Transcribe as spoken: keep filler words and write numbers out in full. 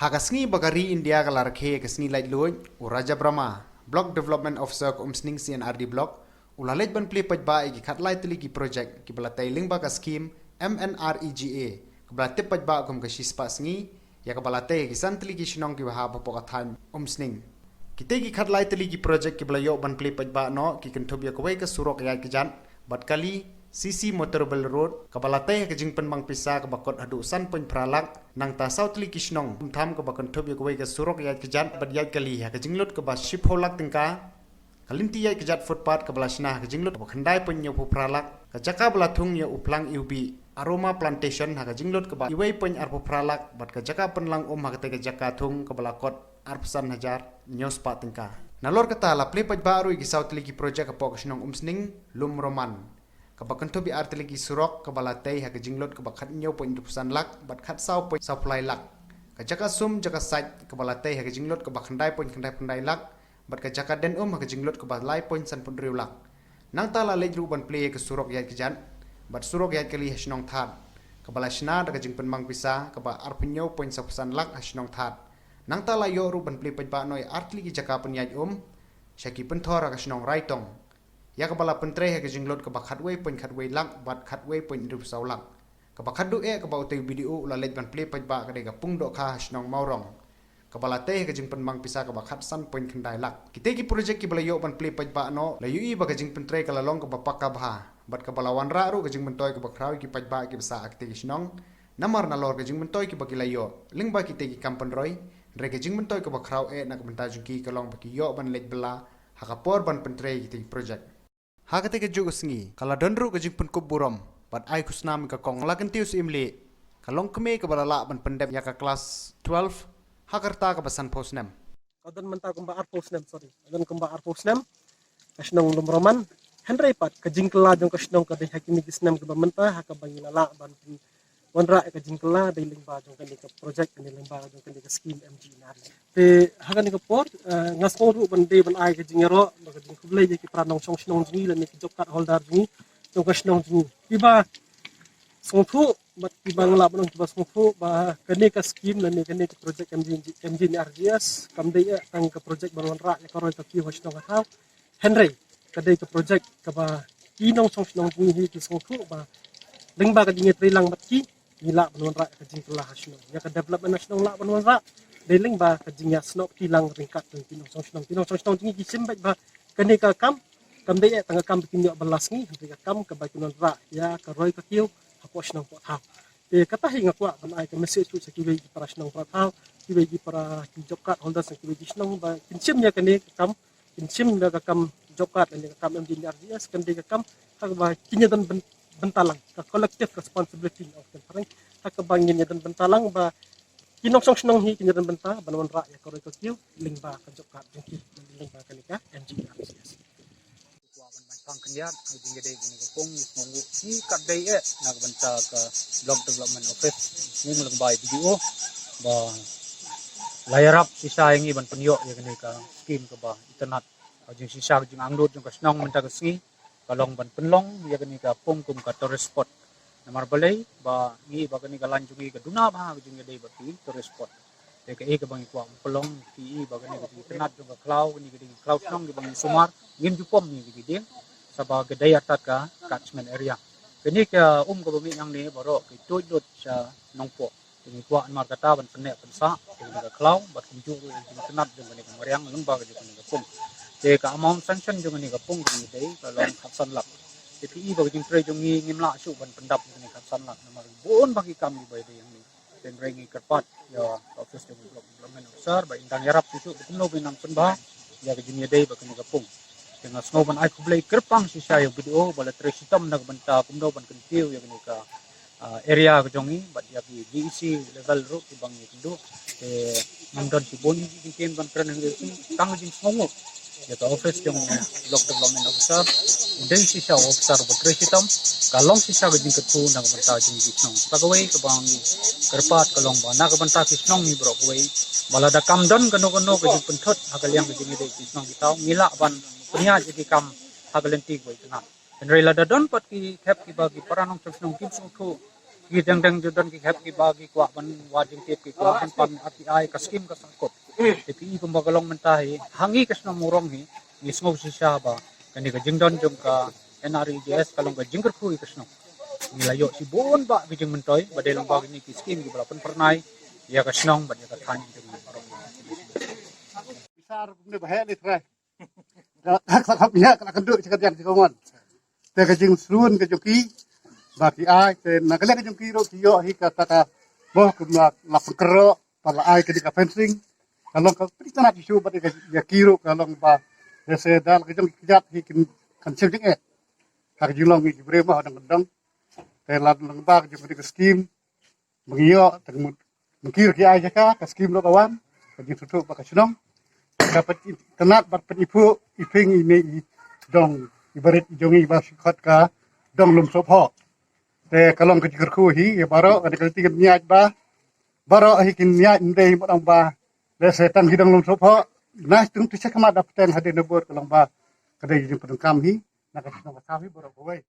Ha ka sngi ba ka ri India ka la rakhe ïa ka sngi laitluid, u Raja Brahma, Block Development Officer ka Umsning C and R D Block, u la leit ban plie paidbah ïa ki khatlai tylli ki project kiba la tei lyngba ka skhim M N R E G A, kaba la tip paidbah kum ka shispah sngi, ïa kaba la tei ha ki san tylli ki shnong kiba hap hapoh ka thaiñ Umsning. Kitei ki khatlai tylli ki project kiba la ïoh ban plie paidbah noh ki kynthup ïa kawei ka surok ïaid kjat bad kali, C C Motorable Road, kaba la tei ha ka jingpynbang pisa kaba kot haduh san point phra lak, nangta saw tylli ki shnong kumtham kaba kynthup ïa kawei ka surok ïaid kjat bad ïaid kali ha ka jinglut kaba shiphew lak tyngka, ka lynti ïaid kjat footpath kaba la shna ha ka jinglut kaba khyndai point hynñiewphew phra lak, ka jaka ba la thung ïa u phlang iwbih Aroma Plantation ha ka jinglut kaba iwei point arphew phra lak, bad ka jaka pynlang um ha katei ka jaka thung kaba la kot arphew san hajar hynñiew spah tyngka. Nalor kata la plie paidbah ruh ïa ki saw tylli ki project hapoh ka shnong Umsning, Lum Roman, kaba kynthup ïa ar tylli ki surok kaba la tei ha ka jinglut kaba khathynñiew point hynriewphew san lak bad khatsaw point sawphew lai lak. Ka jaka sum jaka sait kaba la tei ha ka jinglut kaba khyndai point khyndai phew khyndai lak, bad ka jaka den um ha ka jinglut kaba lai point sanphew hynriew lak. Nangta la leit ruh ban plie ïa ka surok ïaid kjat bad surok ïaid kali ha shnong Thad, kaba la shna da ka jingpynbang pisa kaba arphew hynñiew point sawphew san lak ha shnong Thad. Nangta la ïoh ruh ban plie paidbah noh ïa ar tylli ki jaka pynïaid um sha ki pynthor ha ka shnong Raitong, ïa kaba la pyntrei ha ka jinglut kaba khatwei point khatwei lak bad khatwei point hynriewphew saw lak. Kaba khatduh eh kaba utei u B D O u la leit ban plie paidbah ka dei ka pung dohkha ha shnong Mawrong, kaba la tei ha ka jingpynbang pisa kaba khatsan point khyndai lak. Kitei ki project kiba la ïoh ban plie paidbah noh la ïohi ba ka jingpyntrei ka la long kaba paka bha, bad kaba la wanrah ruh ka jingmyntoi kaba khraw ïa ki paidbah kiba sah ha kitei ki shnong. Namar nalor ka jingmyntoi kiba ki la ïoh lyngba kitei ki kam pynroi, hynrei ka jingmyntoi kaba khraw eh na ka bynta jong ki ka long ba ki ïoh ban leit bylla ha ka por ban pyntrei ïa kitei ki project. Ha katei ka juh ka sngi ka la don ruh ka jingpynkup burom bad ai khusnam ïa ka kong Lakyntiew Syiemlieh, ka longkmie kaba la lah ban pyndep ïa ka klas twelve ha ka rta kaba sanphew snem. Ka don mynta kumba arphew snem, sorry. Ka don kumba arphew snem ka shnong Lum Roman. Hynrei pat ka jingkylla jong ka shnong ka dei ha kine ki snem kiba mynta ha kaba ngi la lah ban wanrah ïa ka jingkylla dei lyngba jong kane ka project, kane lyngba jong kane ka skhim M G N R E G A. Te ha kane ka por, eh, nga sngew ruh ban dei ban ai ka jingïaroh bad ka jingkhublei ïa ki para nongshong shnong jong ngi lane ki job card holder jong ngi jong ka shnong jong ngi kiba sngewthuh bad kiba ngi lah ban ong kiba sngewthuh ba kane ka skhim lane kane ka project M G, M G N R E G S kam dei eh tang ka project ban wanrah ïa ka roi ka kiew ha shnong ha thaw. Hynrei ka dei ka project kaba ki nongshong shnong jong ngi hi ki sngewthuh ba lyngba ka jingïatreilang bad ki, ngi lah ban wanrah ka jingkylla ha shnong. Ïa ka development ha shnong lah ban wanrah dei lyngba ka jingïasnoh kti lang ryngkat jong ki nongshong shnong. Ki nongshong shnong jong ngi ki shim beit ba kane ka kam kam dei eh tang ka kam ba kin ïoh bylla sngi, hynrei ka kam kaba kin wanrah ïa ka roi ka kiew hapoh shnong hapoh thaw. Te kata hi nga kwah ban ai ka message ruh sha kiwei ki para shnong para thaw, kiwei ki para ki job card holders, kiwei ki shnong ba kin shim ïa kane ka kam, kin shim ïa ka kam job card lane ka kam M G N R E G S, kan dei ka kam ha kaba kin ïadon byn-, bynta lang, ka collective responsibility of the parent, ha kaba ngin ïadon bynta lang ba ki nongshong shnong hi kin ïadon bynta ban wanrah ïa ka roi ka kiew lyngba ka job card jong ki, lyngba kane ka M G N R E G S. Kwah ban baitbang khyndiat ha jingïadei bad kane ka pung, ngi sngewbha hi kat dei eh na ka bynta ka Block Development Office, ngi lyngba i B D O ba la ïarap shisha ïa ngi ban pynïoh ïa kane ka skhim kaba itynnad. Ka jingshisha ka jingangnud jong ka shnong mynta ka sngi ka long ban pynlong ïa kane ka pung kum ka tourist spot. Namar balei ba ngi ba kane ka lain jong ngi ka duna bha ka jingïadei bad ki tourist spot. Te kaei kaba ngi kwah ban pynlong, phi i ba kane ka dei ka tnat jong ka khlaw, kane ka dei ka khlaw shnong kiba ngi sumar, ngim ju pom ïa ki dieng, sa ba ka dei artat ka catchment area. Kane ka um kaba mih hangne baroh ki tuid lut sha Nongpoh. Te ngi kwah namar kata ban pynneh pynsah ïa kane ka khlaw bad kumjuh ruh ïa ka jingtnat jong kane ka mariang lyngba ka jong kane ka pung. Te ka amount sanction jong kane ka pung ka dei ka long khatsan lak. Te phi i ba ka jingtrei jong ngi ngim lah shuh ban pyndap ïa kane khatsan lak namar bun ba ki kam kiba ïadei hangne. Te hynrei ngi kyrpad ïa ka office jong u Block Development Officer ba in dang ïarap shuh shuh ba kumno ba in nang pynbha ïa ka jingïadei bad kane ka pung. Te nga sngew ban ai khublei kyrpang shisha ïa u B D O ba la trei shitom na ka bynta kumno ban kyntiew ïa kane ka, ah, area ka jong ngi bad ïa ki D E C level ruh kiba ngi ïakynduh. Te ngam don shibun ki jingkren ban kren hangne, tang ka jingsngewnguh ïa ka office jong u Block Development Officer. U dei shisha u officer uba trei shitom, ka long shisha ka jingkyrkhu na ka bynta jong ki shnong. Sa kawei kaba ngi kyrpad ka long ba na ka bynta ki shnong ngi baroh kawei, ba lada kam don kano kano ka jingpynthut ha ka liang ka jingïadei ki shnong ki thaw, ngi lah ban pynïaid ïa ki kam ha ka lynti kaba itynnad. Hynrei lada don pat ki khep kiba ki para nongshong shnong kim sngewthuh Ki dang dang ju don ki hep kiba ki kwah ban wad jingtip, ki kwah ban pan R T I, ka skim ka sangkut. Te phi i kumba ka long mynta hi, ha ngi ka shnong Mawrong hi, ngi sngew shisha ba kane ka jingdon jong ka N R E G S ka long ka jingkyrkhu ïa ka shnong. Ngi la ïoh shibun bah ki jingmyntoi ba dei lyngba kine ki skim kiba la pynphyrnai ïa ka shnong bad ïa ka thaiñ jong ngi. Pisa ruh kumne ba heh lei trai. Ka la khap ïa ka la kynduh sha ka diang sha ka mon. Te ka jingshlur ka jong ki ba ki ai, te na ka liang ka jong ki ruh ki ïoh hi kata ka boh kumba la pynkrok ba la ai kane ka fencing. Ka long ka pynïaid shisha bad ïa ki ruh ka long ba lehse da la ka jong ki kjat hi kin kan shem jingeh. Ha ka jinglong ngi ki briew ma dang dang. Te la long ba ka jong ka skim ba ngi ïoh, te ka mut, mynta ki ai jaka, ka skim ruh ka wan, ka jingsngewthuh ba ka shnong ka pynitynnad bad pyniphuh iphieng ine i dong, i barit i jong i ba shi khot ka dong Lumsohphoh. Te ka long ka jingkyrkhu hi ïa baroh, ka dei ka lynti ka niat ba baroh hi kin niat, ym dei mut ong ba lehse tang ki dong Lumsohphoh. Nai tung tu sha khmat da pateng hadien nabor, ka long ba ka dei jingpyndonkam hi na ka shnong ka thaw hi baroh kawei.